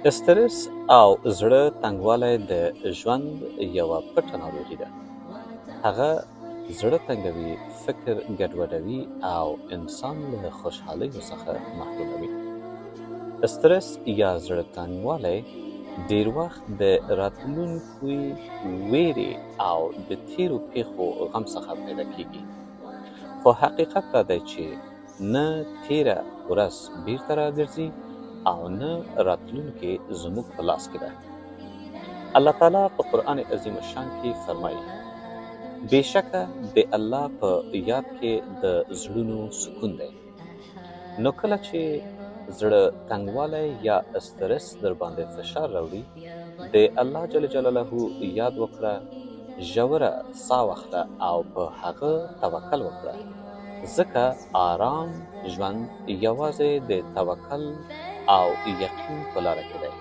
استرس او زړه تنګوالی د ژوند یوه پټه ناروغي ده. هغه زړه تنګوي، فکر ګډوډوي او انسان له خوشحالیو څخه محروموي. استرس یا زړه تنګوالی ډېر وخت د راتلونکي وېرې او د تېرو پېښو غم څخه پیدا کېږي. خو حقیقت دا دی چې نه تېره ورځ بېرته راګرځي او نه راتلونکې زموږ په لاس کې ده. الله تعالی په قرآن عظیم الشان کې فرمایي: بېشکه د الله په یاد کې د زړونو سکون دی. نو کله چې زړه تنګوالی یا استرس درباندې فشار راوړي، د الله جل جلاله یاد وکړه، ژوره ساه واخله او په هغه توکل وکړه، ځکه آرام ژوند یوازې د توکل او یقین په لاره کې دی.